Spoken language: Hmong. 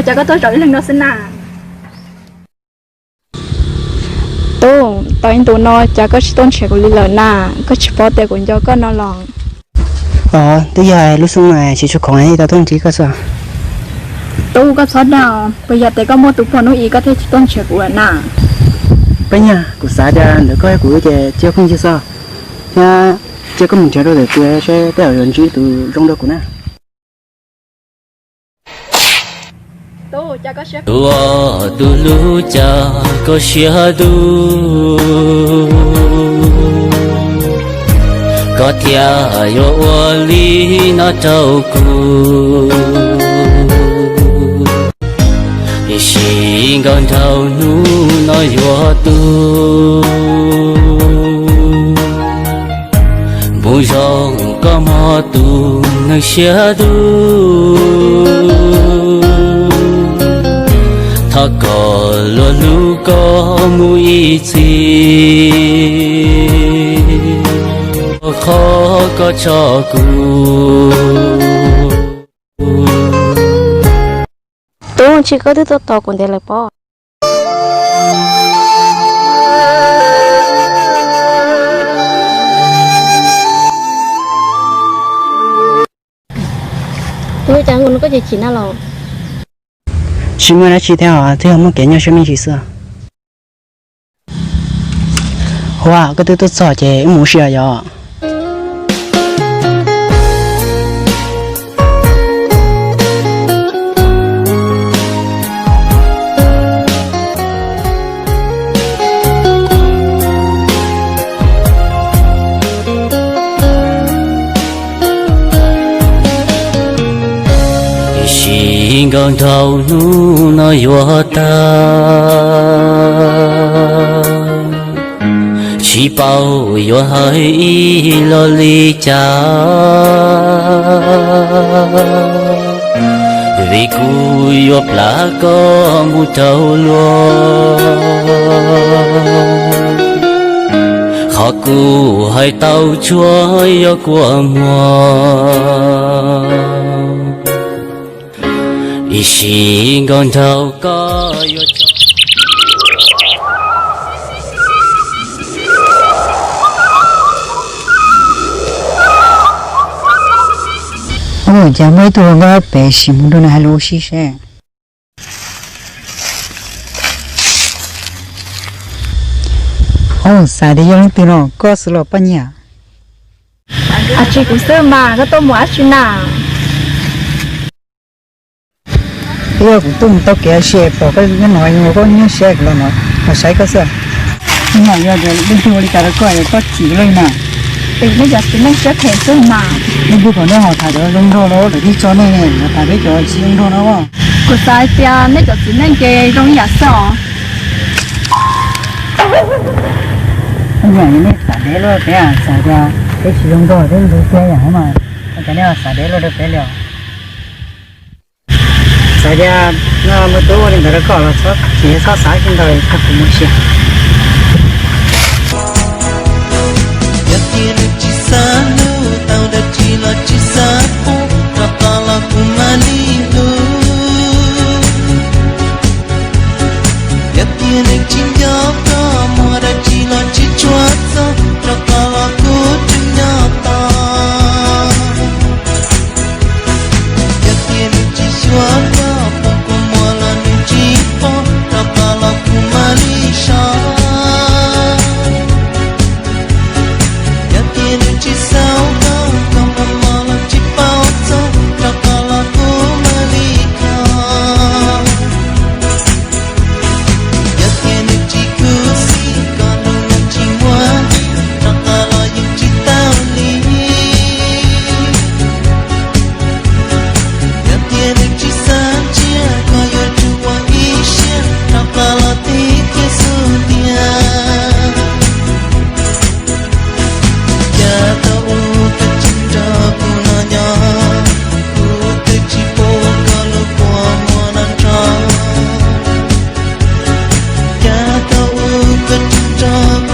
Cas koj tuaj zaum ib leeg no xwb na? Tub, tau ib ntus no cas koj tsis tuaj nrhiav kuv li lawm na? Koj tsis paub tias kuv nco koj no los? Os, twb yog lub xub mas tsis tshua khoom tau tuaj ntsib koj xwb. Tub, koj txhob dag, puas yog tias koj muaj tus pog hnub i koj thiaj tsis tuaj nrhiav kuv lawm na? Peb nyag, kuv xav tias ntawm koj thiab kuv ces cia phooj ywg xwb, thiab cia koj mus nrhiav rau ntawm kuv saib tej zaum yuav ntsib tus zoo dua kuv na. Ua tus hlub cas koj siab dub, koj thiaj yuav ua li no rau kuv. Ib sim nkaus nraug hnub no yuav tu, npuj zoo koj mog tus neeg siab dub. Thov kom luag hlub koj mus ib txhis, qhov koj tso kuv. Tub, ntshe koj twb tuaj tos kuv ntev lawm pob. Tub, cas nkaus no koj chim chim na los? Tsis muaj dab tsi thiab os, twb yog muaj kev nyuaj siab me ntsis xwb. Huab, koj twb tuaj txog ces wb mus ua si os yom. Ib sim nkaus nraug hnub no yuav tag, tsis paub yuav hais ib los li cas, vim kuv yuav plam koj mus rau luag. Qhov kuv hais tau tsuas yog kua muag, ib sim nkaus nraug koj yuav tso. Ua cas muaj ib tug hluas nkauj pem sim mus nrog nws hais lus ua si seb. Ua, xav tias yog leej twg no, koj xwb los Paj Nyiaj? Ab tsi, kuv xwb mas, koj tuaj mus ab tsi na? Twb yog kuv tuaj mus tau kev ua si pom koj nyob no, koj nyob siab los no, los saib koj xwb. Yog tias leej twg ua li cas rau koj es koj chim luaj li na? Es nej cov txiv neej siab phem xwb mas. Leej twg kom nej ho tham cov zoo nraug los lawv thiaj tso nej ne, ho tham peb cov tsis zoo nraug no. Kuv xav hais tias nej cov txiv neej ces zoo ib yam xwb os. Ua cas nej xav deb luaj rau peb, xav tias peb tsis zoo nraug peb ntxub tiag yam mas, ua cas nej xav deb luaj rau peb li os? Xav tias no mus tub ua li ntawd rau koj los txhob chim txhob xav tsis ntau, koj puas muaj sia? Yog tias nws tsis xav hlub tau dab tsi los tsis xav pub, rov qab los kuv mam li hlub. Yog tias nws tsis nco koj muag dab tsi los tsis tshua txog, rov qab los kuv tseem nyob tos. Yog tias nws tsis xyuas koj puas kua muag los nws tsis pom, rov qab los kuv mam li so. Yog tias nws tsis xav koj, koj muaj mob los tsis paub txog, rov qab los kuv mam li kho. Yog tias nws tsis khuv xim koj lub neej tsis muaj nqis, rov qab los yeej tsis tau li. Yog tias nws tsis xav ntsia koj yuav tsum ua ib siab, rov qab los tig kiag xub ntiag. Cas tau ua koj tsis nrog kuv no nyob, kuv twb tsis pub koj lub kua muag no nrog. Cas tau ua koj tsis nrog